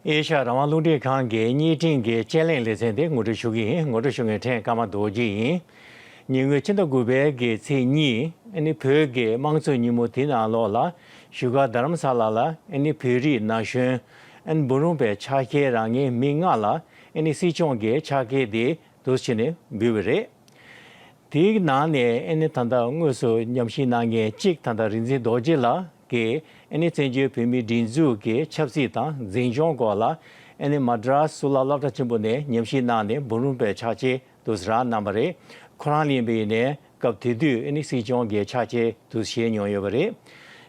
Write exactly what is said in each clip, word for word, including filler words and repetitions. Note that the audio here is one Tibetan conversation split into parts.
ཨེ་ཤ་ཡ་རང་དབང་རླུང་འཕྲིན་ཁང་གི་བརྙན་འཕྲིན་གྱི་དཔྱད་གླེང་ལེ་ཚན་དེ་ངོ་སྤྲོད་ཞུ་གི་ཡིན། ངོ་སྤྲོད་ཞུ་མཁན་ཕྲན་ཀརྨ་རྡོ་རྗེ་ཡིན། ཉེ་སྔོན་ཕྱི་ཟླ་དགུ་པའི་གི་ཚེས་གཉིས་ཨ་ནི་བོད་ཀྱི་དམངས་གཙོའི་ཉིན་མོ་དེའི་ནང་ལོགས་ལ་བཞུགས་སྒར་རྡ་རམ་ས་ལ་ལ་ཨ་ནི་བོད་རིགས་ན་གཞོན་ཨ་ནི་འབུམ་རམས་པའི་ཕྱག་འཁྱེར་རང་ངེས་མི་ལྔ་ལ་ཨ་ནི་སྲིད་སྐྱོང་གི་ཕྱག་འཁྱེར་དེ་འདུག་སེ་བྱས་ནས་འབུལ་བ་རེད། དེའི་ནང་ནས་ཨ་ནི་ད་ལྟ་དངོས་སུ་ཉམས་ཞིབ་གནང་མཁན་གཅིག་ད་ལྟ་རིག་འཛིན་རྡོ་རྗེ་ལགས་ཀྱིས་ཨ་ནི་བཙན་བྱོལ་བོད་མིའི་སྒྲིག་འཛུགས་ཀྱི་ཆབ་སྲིད་དང་འཛིན་སྐྱོང་སྐོར་ལ་ཨ་ནི་མ་ཌ་རཱས་གཙུག་ལག་སློབ་གྲྭ་ཆེན་པོ་ནས་ཉམས་ཞིབ་གནང་ནས་འབུམ་རམས་པའི་ཕྱག་ཕྱིད་དུ་རག་གནང་བ་རེད། ཁོ་རང་ལ་ཡིན་པ་ཡིན་ནའི་སྐབས་དེ་དུས་ཨ་ནི་སྲིད་སྐྱོང་གི་ཕྱག་ཕྱིད་དུ་བཞེས་མྱོང་ཡོད་པ་རེད།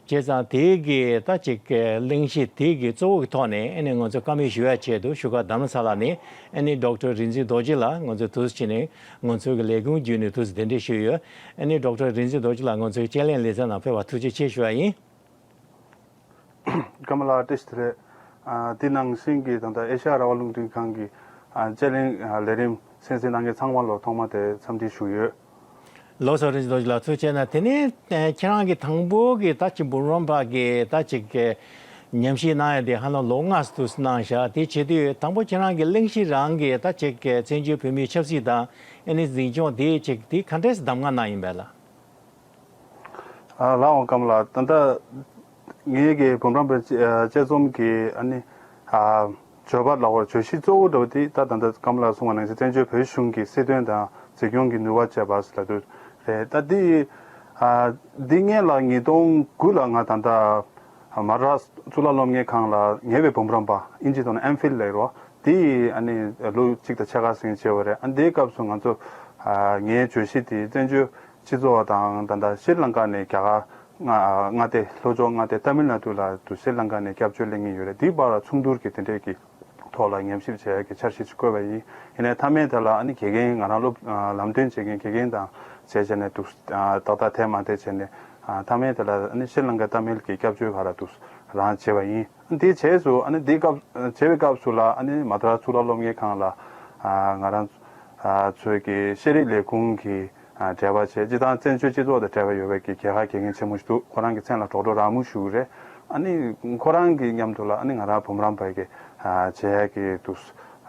བྱས་ཙང་དེའི་གི་ད་ཅིག་གི་གླེང་གཞི་དེའི་གི་གཙོ་བོ་གི་ཐོག་ནས་ཨ་ནི་ང་ཚོ་བཀའ་མོལ་ཞུ་ཡ་ཆེད་དུ་བཞུགས་སྒར་རྡ་རམ་ས་ལ་ནས་ཨ་ནི་ཌོག་ཊར་རིག་འཛིན་རྡོ་རྗེ་ལགས་ང་ཚོ་དུས་ཕྱིན་ནས་ང་ཚོའི་གི་ལས་ཁུངས་བརྒྱུད་ནས་དུས་གདན་འདྲེན་ཞུས་ཡོད། ཨ་ནི་ཌོག་ཊར་རིག་འཛིན་རྡོ་རྗེ་ལགས་ང་ཚོའི་དཔྱད་གླེང་ལེ་ཚན་ནང་ཕེབས་པར་ཐུགས་རྗེ་ཆེ་ཞུ་བ་ཡིན། ཀརྨ་ལགས་བཀྲ་ཤིས་བདེ་ལེགས། ཨ། དེ་ནང་བཞིན་གྱི་ད་ལྟ་ཨེ་ཤ་ཡ་རང་དབང་རླུང་འཕྲིན་ཁང་གི་ཨ་དཔྱད་གླེང་ཨ་ལས་རིམ་གསན་གཟིགས་གནང་མཁན་ཚང་མ་ལ་ཐོག་མ་དེ་འཚམས་འདྲི་ཞུ་ཡོད། ལགས་སོ། རིག་འཛིན་རྡོ་རྗེ་ལགས་ཐུགས་རྗེ་ཆེ་གནང་། དེ་ནས་ཨ་ཁྱེད་རང་གིས་དང་པོ་གི་ད་ཅིག་འབུམ་རམས་པ་གི་ད་ཅིག་གི་ཉམས་ཞིབ་གནང་ཡ་དེ་ཧ་ལམ་ལོ་ལྔ་ཙམ་གནང་བཞག་དེ་བྱེད་དུས་དང་པོ་ཁྱེད་རང་གི་གླེང་གཞི་རང་གི་ད་ཅིག་གི་བཙན་བྱོལ་བོད་མིའི་ཆབ་སྲིད་དང་ཨ་ནི་འཛིན་སྐྱོང་དེ་ཅིག་དེ་ག་འདྲས་གདམ་ག་གནང་ཡིན་པས་ལགས། ཨ། ལགས་འོང་ཀརྨ་ལགས། ད་ལྟ་ངེད་ཀྱི་འབུམ་རམས་པའི་དཔྱད་དཔྱད་རྩོམ་གྱི་ཨ་ནི་ཨ་བརྗོད་པ་ལབ་དགོས་རེད། བརྗོད་གཞི་གཙོ་བོ་འདྲ་བོ་དེ་ད་ད་ལྟ་ཀརྨ་ལགས་གསུངས་པ་ནང་བཞིན་བཙན་བྱོལ་བོད་གཞུང་གི་སྲིད་དོན་དང་འཛིན་སྐྱོང་གི་ནུས་པ་བཅས་པ་ལབ་དུས་རེད། ད་འདི་ཨ་འདི་སྔོན་ལ་ཉིས་སྟོང་དགུ་ལ་ང་ད་ལྟ་མ་ཌ་རཱས་གཙུག་ལག་སློབ་གཉེར་ཁང་ལ་ཉེ་བའི་འབུམ་རམས་པ་ཨིན་ཇིའི་ཐོག་ནས་ཨེམ་ཕིལ་ལབ་ཡོད་རེད་བ། དེ་ཨ་ནི་ལོ་གཅིག་དང་ཕྱེད་ཀ་ཟིན་བྱས་པ་རེད། ཨ་འདིའི་སྐབས་སུ་ང་ཚོ་ཨ་ངའི་བརྗོད་གཞི་དེ་བཙན་བྱོལ་སྤྱི་ཚོགས་དང་ད་ལྟ་ཤྲི་ལང་ཀ་ནས་རྒྱ་གར་མངའ་མངའ་སྡེ་ལྷོ་ཕྱོགས་མངའ་སྡེ་ཏཱ་མིལ་ནཱ་ཌུ་ལ་དུ་ཤྲི་ལང་ཀ་ནས་སྐྱབས་བཅོལ་སླེབས་མཁན་ཡོད་རེད། དེའི་བར་ལ་ཚོགས་འདུར་གྱི་དེ་འདྲས་ཀྱི་ཐོག་ལ་ཉམས་ཞིབ་བྱེད་ཡག་གི་འཆར་གཞི་ཅིག་བཀོད་པ་ཡིན། ཡིན་ནའི་མཐའ་མའི་དེ་ལ་ཨ་ནི་དགེ་རྒན་ང་རང་སློབ་ཨ་ལམ་སྟོན་བྱེད་མཁན་དགེ་རྒན་དང་བྱས་བྱས་ནས་འདུག་ཨ་ཏག་ཏག་དེ་མ་བསྡད་བྱས་ནས་ཨ་མཐའ་མའི་དེ་ལ་ཨ་ནི་ཤྲི་ལང་ཀ་ཏཱ་མིལ་གྱི་སྐྱབས་བཅོལ་ཁག་ལ་འདུག་རང་བྱས་པ་ཡིན། དེའི་རྗེས་སུ་ཨ་ནི་དེའི་སྐབས་བྱས་པའི་སྐབས་སུ་ལ་ཨ་ནི་མ་ཌ་རཱས་གཙུག་ལག་སློབ་གཉེར་ཁང་ལ་ཨ་ང་རང་ཨ་ཚོའི་གི་ཤེས་རིག་ལས་ཁུངས་ཀྱི་ཨ་འབྲེལ་བ་བྱས། སྤྱིར་བཏང་བཙན་བྱོལ་སྤྱི་ཚོགས་དང་འབྲེལ་བ་ཡོད་པའི་གི་རྒྱལ་ཁ་དགེ་རྒན་ཆེན་མོ་ཞིག་འདུག་ཁོ་རང་གི་མཚན་ལ་ཌོག་ཊར་ར་མུ་ཞུ་གི་རེད། ཨ་ནི་ཁོ་རང་གི་མཉམ་དུ་ལ་ཨ་ནི་ང་རང་འབུམ་རམས་པ་གི་ཨ་བྱེད་ཡག་གི་འདུག་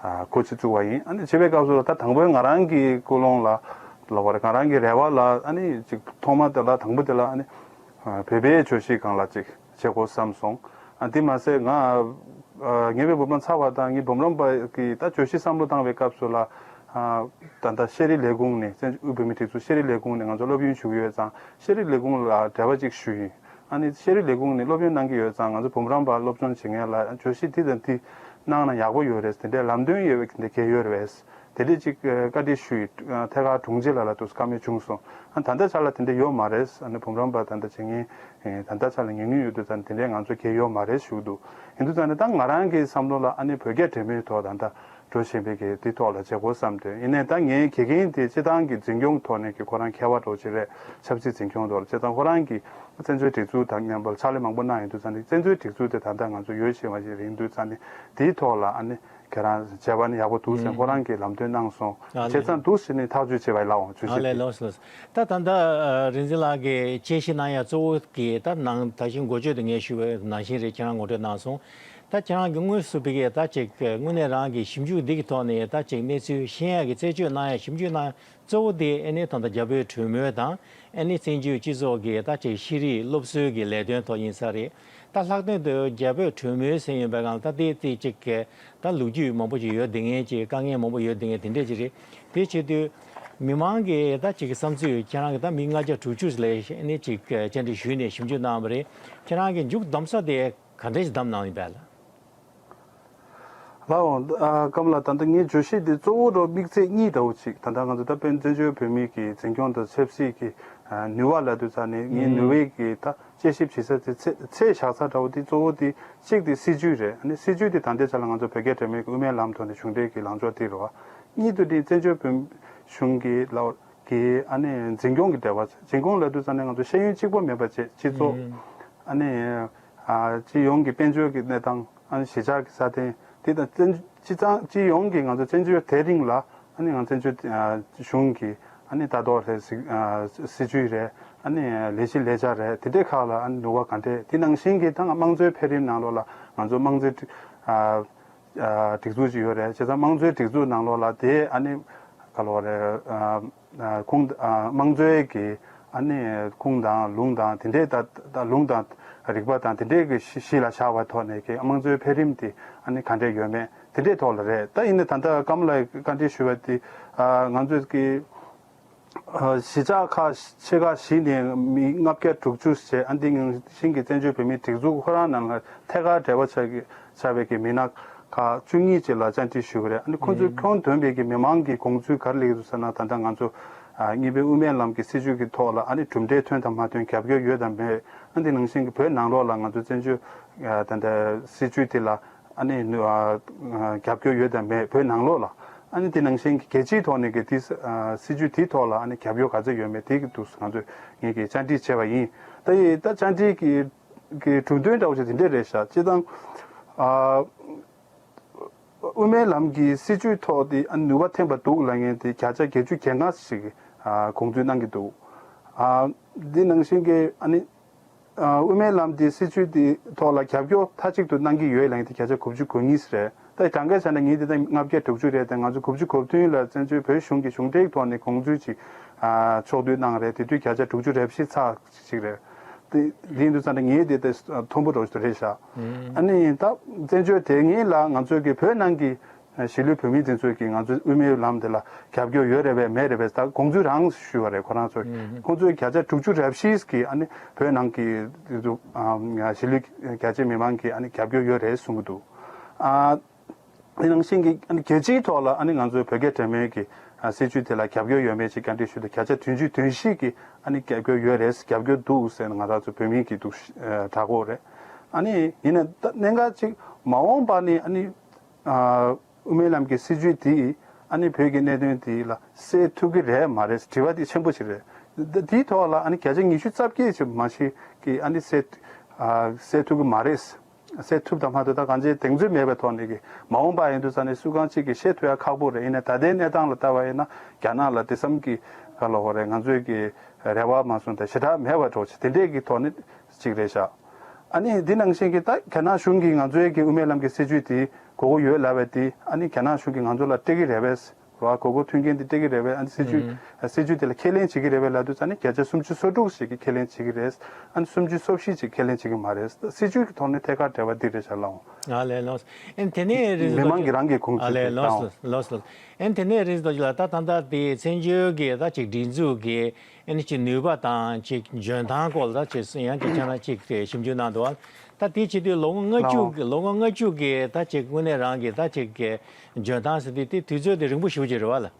ཨ་འགོ་ཅིག་བཙུགས་པ་ཡིན། ཨ་ནི་བྱེད་པའི་སྐབས་སུ་ད་དང་པོའི་ང་རང་གི་ཀུན་སློང་ལ་ལབ་པ་རེད། ང་རང་གི་རེ་བ་ལ་ཨ་ནི་ཅིག་ཐོག་མ་དེ་ལ་དང་པོ་དེ་ལ་ཨ་ནི་ཨ་བོད་པའི་བརྗོད་གཞི་སྒང་ལ་ཅིག་བྱེད་དགོས་བསམ་སོང་། ཨ་དེ་མ་ཟད་ང་ཨ་ངེས་པའི་འབུམ་རམས་པ་ཚར་བ་དང་ངའི་འབུམ་རམས་པ་གི་ད་བརྗོད་གཞི་བསམ་བློ་བཏང་བའི་སྐབས་སུ་ལ་ཨ་ད་ལྟ་ཤེས་རིག་ལས་ཁུངས་ནས་བཙན་བྱོལ་དབུས་བོད་མིའི་སྒྲིག་འཛུགས་ཤེས་རིག་ལས་ཁུངས་ནས་ང་ཚོ་སློབ་ཡོན་ཞུ་གི་ཡོད་ཙང་ཤེས་རིག་ལས་ཁུངས་ལ་འབྲེལ་བ་ཅིག་ཞུས་ཡིན། ཨ་ནི་ཤེས་རིག་ལས་ཁུངས་ནས་སློབ་ཡོན་གནང་གི་ཡོད་ཙང་ང་ཚོ་འབུམ་རམས་པ་སློབ་སྦྱོང་བྱེད་མཁན་ལ་བརྗོད་གཞི་འདི་དང་འདི་གནང་ན་ཡག་པོ་ཡོད་རེད། དེ་འདྲའི་ལམ་སྟོན་ཡོད་པའི་དེ་འདྲའི་གལ་ཡོད་རེད་པས། དེ་འདྲའི་ཅིག་བཀའ་འདྲི་ཞུས་ཡིན། ཐད་ཀར་དྲུང་ཆེ་ལགས་ལ་དུ་བཀའ་མོལ་བྱུང་སོང་། ཨ་ད་ལྟ་ཆ་ལ་དེ་འདྲ་ཡོད་མ་རེད། ཨ་ནི་འབུམ་རམས་པ་ད་ལྟ་བྱེད་མཁན་ད་ལྟ་ཆ་ལ་ཉུང་ཉུང་ཡོད་དུས་ཙང་དེ་འདྲའི་ང་ཚོ་གལ་ཡོད་མ་རེད་ཞུ་འདུག་ཡིན་དུས་ཙང་ནས་ད་ང་རང་གི་བསམ་བློ་ལ་ཨ་ནི་བོད་སྐད་འགྲེམས་སྟོན་ཐོག་ད་ལྟ་འགྲོ་བཞིན་པའི་གི་དེ་ཐོག་ལ་བྱེད་དགོས་བསམ་དོན། ཡིན་ནའི་ད་ངའི་དགེ་རྒན་དེ་སྤྱི་བཏང་གི་འཛིན་སྐྱོང་ཐོག་ནས་ཀྱི་ཁོ་རང་མཁས་པ་འདྲ་བོ་ཅིག་རེད། ཆབ་སྲིད་འཛིན་སྐྱོང་ཐོག་ལ་བྱས་ཙང་ཁོ་རང་གི་བཙན་བྱོལ་སྒྲིག་འཛུགས་དང་མཉམ་པར་ཕྱག་ལས་མང་པོ་གནང་ཡོད་དུས་ཙང་ནས་བཙན་བྱོལ་སྒྲིག་འཛུགས་དེ་ད་ལྟ་ང་ཚོ་ཡོད་བཞིན་པ་ཞིག་རེད། ཡིན་དུས་ཙང་ནས་དེའི་ཐོག་ལ་ཨ་ནི་ཁྱེད་རང་བྱས་པ་ནི་ཡག་པོ་འདུག་ཟེར་ཁོ་རང་གིས་ལམ་སྟོན་གནང་སོང་། ཨ་བྱས་ཙང་འདུག་ཟེར་ནས་ཐག་གཅོད་བྱས་པ་ཡིན་ལགས་འོང་བརྗོད་གཞི་དེ། ལགས་སོ། ད་ད་ལྟ་རིག་འཛིན་ལགས་ཀྱིས་དཔྱད་གཞི་གནང་ཡ་གཙོ་བོ་གི་ད་ནང་ད་གཞི་འགོ་བརྗོད་དུ་ངས་ཞུས་པ་ནང་བཞིན་རེད། ཁྱེད་རང་ངོ་སྤྲོད་གནང་སོང་། ད་ཁྱེད་རང་གིས་དངོས་སུ་བི་གས་ད་ཅིག་དངོས་གནས་རང་གི་ཞིབ་འཇུག་འདི་གི་ཐོག་ནས་ད་ཅིག་གནས་ཚུལ་ཤེས་ཡག་གི་རྩད་གཅོད་གནང་ཡ་ཞིབ་འཇུག་གནང་ཡ་གཙོ་བོ་དེ་ཨ་ནི་ད་ལྟ་རྒྱ་བོད་གྲོས་མོལ་དང་ཨ་ནི་བཙན་བྱོལ་སྤྱི་ཚོགས་ཀྱི་ད་ཅིག་ཤེས་རིག་སློབ་གསོའི་གི་ལས་དོན་ཐོག་ཡིན་ས་རེད། ད་ལྷག་དོན་དུ་རྒྱ་བོད་གྲོས་མོལ་ཟེར་ཡོད་པའི་སྒང་ལ་ད་དེ་དེ་ཅིག་གི་ད་ལོ་རྒྱུས་མང་པོ་ཅིག་ཡོད་བསྡད་མཁན་ཅིག་དཀའ་ངལ་མང་པོ་ཡོད་བསྡད་མཁན་དེ་འདྲས་ཅིག་རེད། དེ་བྱེད་དུས་མི་མང་གི་ད་ཅིག་གི་བསམ་ཚུལ་ཁྱེད་རང་གི་ད་མི་ལྔ་བརྒྱ་དྲུག་ཅུ་ལ་ཨ་ནི་ཅིག་བཅར་འདྲི་ཞུས་ནས་ཞིབ་འཇུག་གནང་བ་རེད། ཁྱེད་རང་གི་མཇུག་བསྡོམས་ས་དེ་ག་འདྲས་ཞིག་བདམས་གནང་ཡིན་པས་ལགས། ལགས་འོང་། ཨ་ཀརྨ་ལགས། ད་ལྟ་ངའི་བརྗོད་གཞི་འདི་གཙོ་བོ་འདྲ་དམིགས་ཚད་གཉིས་འདྲ་བོ་ཅིག་ད་ལྟ་ང་ཚོ་ད་དཔེར་ན་བཙན་བྱོལ་བོད་མིའི་གི་འཛིན་སྐྱོང་དང་ཆབ་སྲིད་ཀྱི་ཨ་ནུས་པ་ལབ་དུས་ཙང་ནས་ངའི་ནུས་པའི་གི་ད་དཔྱད་ཞིབ་བྱེད་ས་དེ་ཚད་ཚད་བཞག་ས་འདྲ་བོ་དེ་གཙོ་བོ་དེ་གཅིག་དེ་སྲིད་ཇུས་རེད། ཨ་ནི་སྲིད་ཇུས་དེ་ད་ལྟའི་ཆ་ལ་ང་ཚོ་བོད་རྒྱ་འབྲེལ་མོལ་གྱི་དབུ་མའི་ལམ་ཐོག་ནས་བྱུང་འབྲས་ཀྱི་ལངས་ཕྱོགས་དེ་རེད་བ། གཉིས་དེ་བཙན་བྱོལ་བོད་གཞུང་གི་ལ་གི་ཨ་ནི་འཛིན་སྐྱོང་གི་འབྲེལ་བ། འཛིན་སྐྱོང་ལབ་དུས་ཙང་ནས་ང་ཚོ་ཤེས་ཡོན་གཅིག་པོ་མེད་པ་བྱས་སྤྱི་ཚོགས་ཨ་ནི་ཨ་སྤྱི་ཡོངས་ཀྱི་དཔལ་འབྱོར་གྱི་གནས་སྟངས། ཨ་ནི་གཞིས་ཆགས་ཀྱི་སྲ་བརྟན་དེ་དང་བཙན་སྤྱི་ཚང་སྤྱི་ཡོངས་ཀྱི་ང་ཚོ་བཙན་བྱོལ་དེ་རིང་ལ་ཨ་ནི་ང་བཙན་བྱོལ་ཨ་གཞུང་གི་ཨ་ནི་ལྟ་རྟོག་རེད། སྲིད་ཨ་སྲིད་ཇུས་རེད། ཨ་ནི་ལས་གཞི་ལས་འཆར་རེད། དེ་འདྲའི་ཁག་ལ་ཨ་ནི་ནུས་པ་ག་འདྲས། དེ་ནང་བཞིན་གྱི་ད་དམངས་གཙོའི་འཕེལ་རིམ་ནང་ལོགས་ལ་ང་ཚོ་དམངས་གཙོའི་ཨ་ ཨ་སྒྲིག་འཛུགས་ཅིག་ཡོད་རེད། བྱས་ཙང་དམངས་གཙོའི་སྒྲིག་འཛུགས་ནང་ལོགས་ལ་དེ་ཨ་ནི་ག་ལབ་དགོས་རེད། ཨ་ཨ་ཁུངས་ཨ་དམངས་གཙོའི་གི་ཨ་ནི་ཁུངས་དང་ལུང་དང་དེ་འདྲའི་ད་ད་ལུང་དང་རིག་པ་དང་དེ་འདྲའི་གི་གཞི་གཞི་ལ་བཞག་པའི་ཐོག་ནས་གི་དམངས་གཙོའི་འཕེལ་རིམ་དེ་ཨ་ནི་ག་འདྲས་ཡོད་མེད་དེ་འདྲའི་ཐོག་ལ་རེད། ད་ཡིན་ནའི་ད་ལྟ་ཀམ་ལ་བཀའ་འདྲི་ཞུ་བ་དེ་ཨ་ང་ཚོས་གི་གཞིས་ཆགས་ཁག་ཆེ་ཁག་བཞི་ནས་མི་ལྔ་བརྒྱ་དྲུག་ཅུ་བྱས། ཨ་འདི་ནང་བཞིན་གྱི་བཙན་བྱོལ་བོད་མིའི་སྒྲིག་འཛུགས་ཁོ་རང་ནང་ལ་ཐད་ཀར་འབྲེལ་བ་ཆགས་ཀྱི་ཆགས་པའི་གི་མི་སྣ་ཁག་བཅུ་གཉིས་ཅིག་ལ་བཅར་འདྲི་ཞུས་པ་རེད། ཨ་ནི་ཁོང་ཚོས་ཁྱོན་བསྡོམས་པའི་གི་མི་མང་གི་དགོངས་ཚུལ་ག་རེ་སླེབས་ཀྱི་འདུག་ཟེར་ན། ད་ལྟ་ང་ཚོ་ཨ་གཉིས་པའི་དབུ་མའི་ལམ་གྱི་སྲིད་བྱུས་ཀྱི་ཐོག་ལ་ཨ་ནི་གྲུབ་འབྲས་ཐོན་དང་མ་ཐོན། རྒྱབ་སྐྱོར་ཡོད་དང་མེད། ཨ་འདི་ནང་བཞིན་གྱི་བོད་ནང་ལོགས་ལ་ང་ཚོ་བཙན་བྱོལ་ཨ་ད་ལྟ་སྲིད་བྱུས་དེ་ལ་ཨ་ནི་ནུ་ཨ་ཨ་རྒྱབ་སྐྱོར་ཡོད་དམ་མེད། བོད་ནང་ལོགས་ལ་ཨ་ནི་དེ་ནང་བཞིན་གྱི་རྒྱལ་སྤྱིའི་ཐོག་ནས་ཀྱི་དེ་ཨ་སྲིད་བྱུས་དེའི་ཐོག་ལ་ཨ་ནི་རྒྱབ་སྐྱོར་ག་ཚོད་ཡོད་མེད་དེ་གི་འདུག་ང་ཚོས་ངེད་ཀྱིས་བཅར་འདྲི་བྱས་པ་ཡིན། ད་ཡི་ད་བཅར་འདྲི་གི་གི་གྲུབ་དོན་འདྲ་བོ་ཞིག་དེ་འདྲས་རེད་ཤག་སྤྱིར་བཏང་ཨ་དབུ་མའི་ལམ་གྱི་སྲིད་བྱུས་ཐོག་དེ་ཨ་ནི་ནུས་པ་ཐོན་པ་འདུག་ལབ་མཁན་དེ་བརྒྱ་ཆ་བརྒྱད་ཅུ་གྱ་ལྔ་ཞིག་གིས་ཨ་དགོངས་ཚུལ་གནང་གི་འདུག་ཨ་འདི་ནང་བཞིན་གྱི་ཨ་ནི། ཨ་དབུ་མའི་ལམ་དེ་སྲིད་བྱུས་དེ་ཐོག་ལ་རྒྱབ་སྐྱོར་མཐའ་གཅིག་ཏུ་གནང་གི་ཡོད་ལབ་མཁན་དེ་བརྒྱ་ཆ་དགུ་བཅུ་གོ་གཉིས་རེད། ད་གྲངས་ཀ་བྱས་ན་ངེད་དེ་ད་ལྔ་བརྒྱ་དྲུག་ཅུ་རེད། དེ་ང་ཚོ་དགུ་བཅུ་གོ་བདུན་ལ་བཙན་བྱོལ་བོད་གཞུང་གི་གཞུང་འབྲེལ་ཐོག་ནས་དགོངས་ཚུལ་ཅིག་ཨ་ཕྱོགས་བསྡུས་གནང་རེད། དེ་དུས་བརྒྱ་ཆ་དྲུག་ཅུ་རེ་བཞི་ཚག་ཅིག་རེད། དེ་དེ་ཡིན་དུས་ཙང་ད་ངེད་དེ་ད་མཐོན་པོ་འདྲ་བོ་ཞིག་རེད་ཤག་ཨ་ནི་ད་བཙན་བྱོལ་དེ་སྔོན་ལ་ང་ཚོའི་གི་བོད་ནང་གི་གཞིས་ལུས་བོད་མི་དེ་ཚོས་ཀྱིས་ང་ཚོའི་དབུ་མའི་ལམ་དེ་ལ་རྒྱབ་སྐྱོར་ཡོད་རེད་པས་མེད་རེད་པས། ད་དགོངས་ཚུལ་རང་ཞུས་པ་རེད། ཁོ་རང་ཚོས་ཁོང་ཚོས་བརྒྱ་ཆ་དྲུག་ཅུ་རེ་བཞི་གིས་ཨ་ནི་བོད་ནང་གི་དེ་ཚོ་ཨ་གཞིས་ལུས་རྒྱ་ཆེ་མི་མང་གིས་ཨ་ནི་རྒྱབ་སྐྱོར་ཡོད་རེད་གསུང་གི་འདུག་ཨ་དེ་ནང་བཞིན་གྱི་ཨ་ནི་རྒྱལ་སྤྱིའི་ཐོག་ལ་ཨ་ནི་ང་ཚོའི་བོད་སྐད་འདྲ་མིན་གྱི་ཨ་སྲིད་བྱུས་དེ་ལ་རྒྱབ་སྐྱོར་ཡོད་མེད་ཅིག་བཀའ་འདྲི་ཞུས་ཏེ་བརྒྱ་ཆ་བདུན་ཅུ་དོན་བཞི་གིས་ཨ་ནི་རྒྱབ་སྐྱོར་ཡོད་རེད། རྒྱབ་སྐྱོར་འདུག་ཟེར་ནས་ང་རང་ཚོ་བོད་མི་གིས་འདུག་ཨ་གྲགས་ཀྱི་ཡོད་རེད། ཨ་ནི་ཡིན་ནའི་ད་གནད་འགག་ཅིག་མ་འོངས་པ་ནི་ཨ་ནི། ཨ་དབུ་མའི་ལམ་གྱི་སྲིད་བྱུས་དེས་ཨ་ནི་བོད་ཀྱི་གནད་དོན་དེ་ལ་སེལ་ཐུབ་ཀྱི་རེད་མ་རེད། དྲི་བ་དེ་ཆེན་པོ་ཞིག་རེད། ད་དེའི་ཐོག་ལ་ཨ་ནི་བརྒྱ་ཆ་ཉི་ཤུ་རྩ་བརྒྱད་ཅིག་མ་ཞིག་གིས་ཨ་ནི་སེལ་ཨ་སེལ་ཐུབ་ཀྱི་མ་རེད། སེལ་ཐུབ་དང་མ་ཐུབ་ད་གང་ཅིའི་གདེང་ཚོད་མེད་པའི་ཐོག་ནས་ཀྱི་མ་འོངས་པ་ཡིན་དུས་ཙང་ནས་སུ་གང་ཅིག་གིས་བཤད་ཐུབ་ཡ་ཁག་པོ་རེད། ཡིན་ནའི་ད་ལྟའི་གནས་སྟངས་ལ་ལྟ་བ་ཡིན་ན་རྒྱ་ནག་ལ་དེ་ཙམ་གྱི་ག་ལབ་དགོས་རེད། ང་ཚོའི་གི་རེ་བ་མ་བཟུང་དང་ཞེ་དྲག་མེད་པ་འདྲ་བོ་ཅིག་དེ་འདྲས་ཀྱི་ཐོག་ནས་ཅིག་རེད་ཤག་ཨ་ནི་འདི་ནང་བཞིན་གྱི་ད་རྒྱ་ནག་གཞུང་གིས་ང་ཚོའི་གི་དབུ་མའི་ལམ་གྱི་སྲིད་བྱུས་དེ་དགོས་མཁོ་ཡོད་ལབ་པ་དེ་ཨ་ནི་རྒྱ་ནག་གཞུང་གིས་ང་ཚོ་ལ་སྤྲད་ཀྱི་རེད་པས། རོ་ཨ་དགོས་མཁོ་མཐུན་རྐྱེན་དེ་སྤྲད་ཀྱི་རེད་པས། ཨ་ནི་སྲིད་བྱུས་ཨ་སྲིད་བྱུས་དེ་ལ་ཁས་ལེན་བྱེད་ཀྱི་རེད་པས་ལབ་དུས་ཙང་ནི་བརྒྱ་ཆ་སུམ་ཅུ་སོ་དྲུག་ཞིག་གིས་ཁས་ལེན་བྱེད་ཀྱི་རེད། ཨ་ནི་སུམ་ཅུ་སོ་བཞི་ཞིག་ཁས་ལེན་བྱེད་ཀྱི་མ་རེད། སྲིད་བྱུས་ཀྱི་ཐོག་ནས་ཐད་ཀར་འབྲེལ་བ་འདི་རེད་ཤག་ལགས། ཨ་ལས་ལགས། ཨ་ནི་དེ་ནས་རེད་མི་མང་གི་རང་གི་ཁུངས་ཨ་ཚིག་ལས་དེ་ལགས་དང་། ལགས་ལགས། ཨ་ནི་དེ་ནས་རེད་འདུག་ལ་ད་ད་ལྟ་དེ་བཙན་བྱོལ་གྱི་ད་ཅིག་སྒྲིག་འཛུགས་ཀྱི་ཨ་ནི་ཅིག་ནུས་པ་དང་ཅིག་འཇོན་ཐང་སྐོར་ལ་ད་ཅིག་ཡང་ཅིག་ཁྱེད་རང་ཅིག་དེ་ཞིབ་འཇུག་གནང་འདུག་ད་དེ་བྱེད་དུས་ལོ་ངོ་ལྔ་བཅུ་ལགས། གི་ལོ་ངོ་ལྔ་བཅུ་གི་ད་ཅིག་དངོས་གནས་རང་གི་ད་ཅིག་གི་འཇོན་ཐང་ཟེར་དུས་དེ་དུས་ཚོད་དེ་རིང་པོ་ཞེ་པོ་ཅིག་རེད་བ་ལ།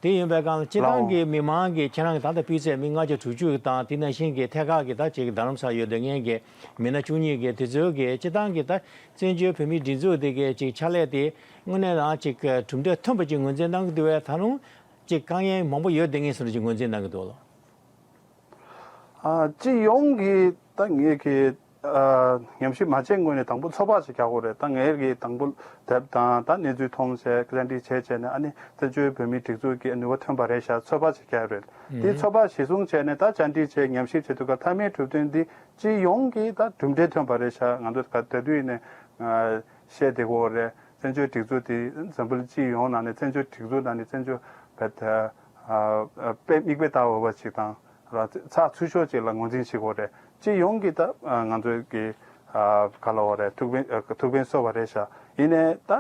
དེ་ཡིན་པའི་སྒང་ལ་སྤྱིར་བཏང་གི་ལགས། མི་མང་གི་ཁྱེད་རང་གི་ད་ལྟ་སྤུས་ཚད་མི་ལྔ་བཅུ་དྲུག་ཅུ་དང་དེ་ནང་བཞིན་གྱི་ཐད་ཀར་གྱི་ད་ཅིག་རྡ་རམ་ས་ལ་ཡོད་བསྡད་མཁན་གྱི་མི་སྣ་བཅུ་གཉིས་ཀྱི་དེ་ཚོའི་གི་སྤྱིར་བཏང་གི་ད་བཙན་བྱོལ་བོད་མིའི་སྒྲིག་འཛུགས་དེ་གའི་ཅིག་ཕྱག་ལས་དེ་དངོས་གནས་རང་ཅིག་གྲུབ་འབྲས་ཐོན་པ་ཅིག་ངོས་འཛིན་གནང་གི་འདུག་བས། ད་རུང་ཅིག་དཀའ་ངལ་མང་པོ་ཡོད་བསྡད་མཁན་བཟོ་འདྲ་ཅིག་ངོས་འཛིན་གནང་གི་འདུག་ལགས། ཨ་སྤྱི་ཡོངས་ཀྱི་ད་ངེད་ཀྱི་ཨ་ཉམས་ཞིབ་མ་བྱས་སྔོན་ནས་དང་པོ་ཚོད་དཔག་ཅིག་རྒྱག་དགོས་རེད། ད་ངེད་ཀྱིས་དང་པོ་དེབ་དང་ད་གནས་ཚུལ་མཐོང་བྱས་བཅར་འདྲི་བྱས་བྱས་ནས་ཨ་ནི་བཙན་བྱོལ་བོད་མིའི་སྒྲིག་འཛུགས་ཀྱི་ནུས་པ་ཐོན་པ་རེད་ཤག་ཚོད་དཔག་ཅིག་རྒྱག་ཡོད་རེད། དེ་ཚོད་དཔག་གཞི་བཟུང་བྱས་ནས་ད་བཅར་འདྲི་བྱས་ཉམས་ཞིབ་བྱེད་དུས་སྐབས་མཐའ་མའི་གྲུབ་དོན་འདི་སྤྱི་ཡོངས་ཀྱི་ད་གྲུབ་འབྲས་ཐོན་པ་རེད་ཤག་ང་ཚོ་ག་དེ་དུས་ཡིན་ནས་བཤད་བསྡད་ཀྱི་ཡོད་རེད། བཙན་བྱོལ་སྒྲིག་འཛུགས་དེ་འཛམ་བུ་གླིང་སྤྱི་ཡོངས་ནང་ནས་བཙན་བྱོལ་སྒྲིག་འཛུགས་ནང་ནས་བཙན་བྱོལ་བོད་དཔེ་མིག་དཔེ་ལྟ་འོས་པ་ཅིག་དང་། ར་ཚགས་ཚུད་ཤོས་ཅིག་ལ་ངོས་འཛིན་བྱེད་དགོས་རེད། སྤྱི་ཡོངས་ཀྱི་ད་ང་ཚོའི་གི་ག་ལབ་དགོས་རེད། ཐུགས་ཕན་ཐུགས་ཕན་གསོས་པ་རེད་ཤག་ཡིན་ནའི་ད་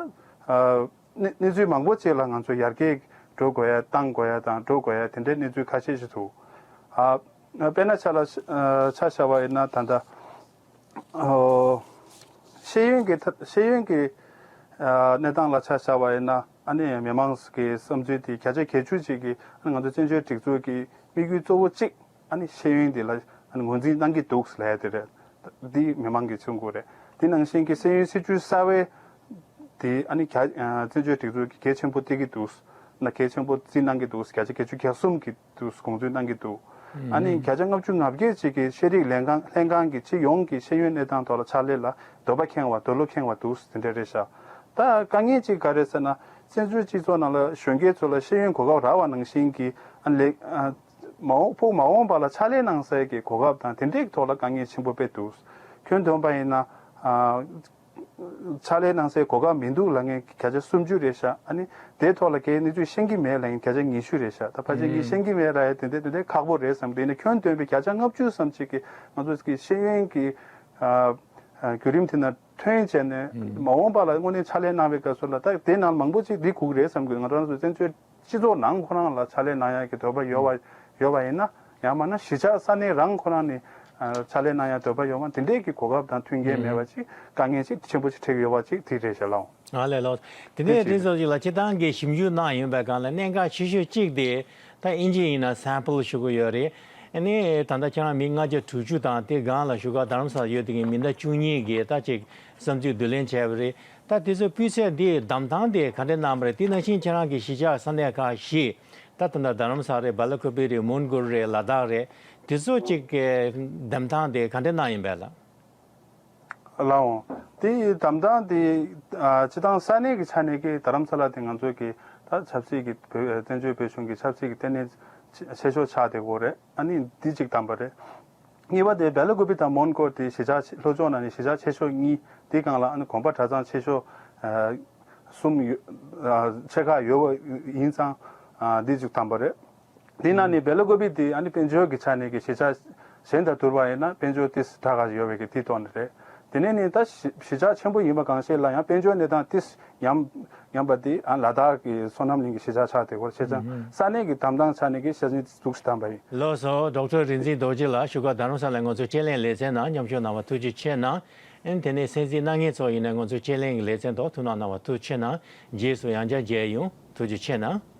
གནས་གནས་ཚུལ་མང་པོ་ཅིག་ལ་ང་ཚོ་ཡར་རྒྱས་འགྲོ་དགོས་ཡ་བཏང་དགོས་ཡ་དང་འགྲོ་དགོས་ཡ་དེ་འདྲའི་གནས་ཚུལ་ཁ་ཤས་ཤིག་འདུག་དཔེར་ན་ཆ་ལ་ཆ་བཞག་པ་ཡིན་ན་ད་ལྟ། ཨོ། ཤེས་ཡོན་གྱི་ཐད་ཤེས་ཡོན་གྱི་ཨ་གནས་སྟངས་ལ་ཆ་བཞག་པ་ཡིན་ན་ཨ་ནི་མི་མང་གི་བསམ་ཚུལ་དེ་བརྒྱ་ཆ་བརྒྱད་ཅུ་ཅིག་གིས་ཨ་ནི་ང་ཚོ་བཙན་བྱོལ་སྒྲིག་འཛུགས་ཀྱི་དམིགས་ཡུལ་གཙོ་བོ་གཅིག་ཨ་ནི་ཤེས་ཡོན་དེ་ལ་ཨ་ནི་ངོས་འཛིན་གནང་གི་འདུག་ལབ་ཡ་དེ་རེད། འདི་མི་མང་གིས་གསུང་གི་རེད། དེ་ནང་བཞིན་གྱི་ཤེས་ཡོན་སྲིད་བྱུས་གསར་བའི་དེ་ཨ་ནི་རྒྱ་ཨ་བཙན་བྱོལ་སྒྲིག་འཛུགས་ཀྱིས་གལ་ཆེན་པོ་བརྩི་གི་འདུག་ན་གལ་ཆེན་པོ་བརྩི་གནང་གི་འདུག་བརྒྱ་ཆ་བརྒྱད་ཅུ་གྱ་གསུམ་གྱིས་འདུག་དགོངས་ཚུལ་གནང་གི་འདུག་ཨ་ནི་བརྒྱ་ཆ་ལྔ་བཅུ་ང་བརྒྱད་ཅིག་གིས་ཤེས་རིག་ལྷན་ཁང་ལྷན་ཁང་གི་སྤྱི་ཡོངས་ཀྱི་ཤེས་ཡོན་གནས་སྟངས་ཐོག་ལ་ཕྱག་ལས་ལ་འདོད་པ་ཁེངས་པ་འདོད་བློ་ཁེངས་པ་འདུག་དེ་འདྲ་རེད་ཤག་ད་དཀའ་ངལ་ཅིག་ག་རེ་ཟེར་ན་བཙན་བྱོལ་སྤྱི་ཚོགས་ནང་ལ་གཞོན་སྐྱེས་ཚོ་ལ་ཤེས་ཡོན་གོ་སྐབས་རག་པ་ནང་བཞིན་གྱི་ཨ་ལེགས་ཨ་མ་འོངས་ཕུགས་མ་འོངས་པ་ལ་ཕྱག་ལས་གནང་སའི་གི་གོ་སྐབས་དང་དེ་འདྲའི་ཐོག་ལ་དཀའ་ངལ་ཆེན་པོ་དཔེ་འདུག་ཁྱོན་བསྡོམས་པ་ཡིན་ན་ཨ། ཕྱག་ལས་གནང་སའི་གོ་སྐབས་མི་འདུག་ལབ་མཁན་བརྒྱ་ཆ་སུམ་ཅུ་རེད་ཤག་ཨ་ནི་དེའི་ཐོག་ལ་གལ་སྲིད་གནས་ཚུལ་ཤེས་ཀྱི་མེད་ལབ་མཁན་བརྒྱ་ཆ་ཉི་ཤུ་རེད་ཤག་ད་ཕལ་ཆེར་ངས་ཤེས་ཀྱི་མེད་ལབ་ཡ་དེ་འདྲ་དེ་འདྲ་ཁག་པོ་རེད་བསམ་གི་འདུག་ཡིན་ན་ཁྱོན་བསྡོམས་པའི་བརྒྱ་ཆ་ལྔ་བཅུ་ཙམ་ཅིག་གིས་ང་ཚོ་གི་ཤེས་ཡོན་གྱི་ཨ་ཨ་བརྒྱུད་རིམ་དེ་ན་ཐོན་བྱས་ནས་མ་འོངས་པ་ལ་དངོས་གནས་ཕྱག་ལས་གནང་བའི་སྐབས་སུ་ལ་ད་དེ་ནང་མང་པོ་ཅིག་འདི་སྒུག་རེད་བསམ་གི་ང་རང་ཚོ་བཙན་བྱོལ་སྤྱི་ཚོགས་ནང་ཁོ་རང་ལ་ཕྱག་ལས་གནང་ཡག་གི་འདོད་པ་ཡོད་པ་ཡོད་པ་ཡིན་ན་ཡང་མིན་ན་གཞིས་ཆགས་ས་གནས་རང་ཁོ་རང་ནས་ཕྱག་ལས་གནང་ཡག་འདོད་པ་ཡོད་པ་དེ་འདྲས་ཀྱི་གོ་སྐབས་དང་མཐུན་རྐྱེན་མེད་པ་ཅིག་དཀའ་ངལ་ཅིག་ཆེན་པོ་ཅིག་འཕྲད་ཀྱི་ཡོད་པ་ཅིག་དེ་རེད་ཤག་ལགས། ཨ་ལས་ལགས། དེ་ནས་དེ་ཚོ་ཅིག་ལ་སྤྱིར་བཏང་གི་ཞིབ་འཇུག་གནང་ཡོད་པའི་སྒང་ལ་གནད་འགག་ཆེ་ཤོས་གཅིག་དེ་ད་ཨིན་ཇི་ཡིན་ན་སེམ་པལ་ཞུ་གི་ཡོད་རེད། ཨ་ནི་ད་ལྟ་ཁྱེད་རང་མི་ལྔ་བརྒྱ་དྲུག་ཅུ་དང་དེ་སྒང་ལ་བཞུགས་སྒར་རྡ་རམ་ས་ལ་ཡོད་དེ་གི་མི་ཟླ་བཅུ་གཉིས་ཀྱིས་ད་ཅིག་བསམ་ཚུལ་བསྡུ་ལེན་བྱས་པ་རེད། ད་དེ་ཚོ་སྤུས་ཚད་འདི་གདམ་སྟངས་དེ་ག་འདྲ་གནང་བ་རེད། དེ་ནང་བཞིན་ཁྱེད་རང་གི་གཞིས་ཆགས་ས་གནས་ཁག་བཞི་ད་ད་ལྟ་རྡ་རམ་ས་ལ་རེད། སྦེལ་ཀོབ་རེད། མོན་གྷོ་རེད། ལ་དྭགས་རེད། དེ་ཚོ་ཅིག་གི་གདམ་སྟངས་དེ་ག་འདྲ་གནང་ཡིན་པས་ལགས། ལགས་འོང་། དེ་གདམ་སྟངས་དེ་ཨ་སྤྱིར་བཏང་ས་གནས་ཀྱི་ཆ་ནས་ཀྱི་རྡ་རམ་ས་ལ་དེ་ང་ཚོ་གི་ད་ཆབ་སྲིད་ཀྱི་བོད་བཙན་བྱོལ་བོད་གཞུང་གི་ཆབ་སྲིད་ཀྱི་ལྟེ་གནས་ཆེ་ཆེ་ཤོས་ཆགས་བསྡད་ཡོད་རེད། ཨ་ནི་འདི་གཅིག་གདམ་པ་རེད། གཉིས་པ་དེ་སྦེལ་ཀོབ་དང་མོན་གྷོ་དེ་གཞིས་ཆགས་ལྷོ་ཕྱོགས་ནང་ནས་གཞིས་ཆགས་ཆེ་ཤོས་གཉིས་དེ་སྒང་ལ་ཨ་ནི་དགོན་པ་གྲྭ་ཚང་ཆེ་ཤོས་ཨ་གསུམ་ཡོད་ཨ་ཆེ་ཁག་ཡོད་པ་ཡིན་ཙང་ཨ་འདི་གཅིག་གདམ་པ་རེད། དེ་ནང་ནས་སྦེལ་ཀོབ་དེ་ཨ་ནི་དཔལ་འབྱོར་གྱི་ཆ་ནས་ཀྱི་གཞིས་ཆགས་གཞན་དང་བསྡུར་བ་ཡིན་ན་དཔལ་འབྱོར་ཏིས་དྲག་ག་ཡོད་པའི་གི་དེ་ཐོག་ནས་རེད། དེ་ནས་ནི་ད་གཞི་གཞིས་ཆགས་ཆེན་པོ་ཡིན་པ་གང་ཞིག་ལ་ཡང་དཔལ་འབྱོར་གནས་སྟངས་ཏིས་ཉམས་ཉམས་པ་དེ་ཨ་ལ་དྭགས་ཀྱི་བསོད་ནམས་གླིང་གི་གཞིས་ཆགས་ཆགས་བསྡད་ཡོད་རེད། བྱས་ཙང་ས་གནས་ཀྱི་གདམ་སྟངས་ཆ་ནས་ཀྱི་ཤ་ཚན་འདུག་སེ་གདམ་པ་ཡིན། ལགས་སོ། ཌོག་ཊར་རིག་འཛིན་རྡོ་རྗེ་ལགས་བཞུགས་སྒར་རྡ་རམ་ས་ལ་ང་ཚོའི་དཔྱད་གླེང་ལེ་ཚན་ནང་མཉམ་ཞུགས་གནང་བ་ཐུགས་རྗེ་ཆེ་གནང་། ཨེ་དེ་ནས་གསན་གཟིགས་གནང་མཁན་ཚོ་ཡིན་ན་ང་ཚོའི་དཔྱད་གླེང་གི་ལེ་ཚན་ཐོག་ཐུགས་སྣང་གནང་བ་ཐུགས་རྗེ་ཆེ་གནང་། རྗེས་སུ་ཡང་བསྐྱར་མཇལ་ཡོང་། ཐུགས་རྗེ་ཆེ་གནང་།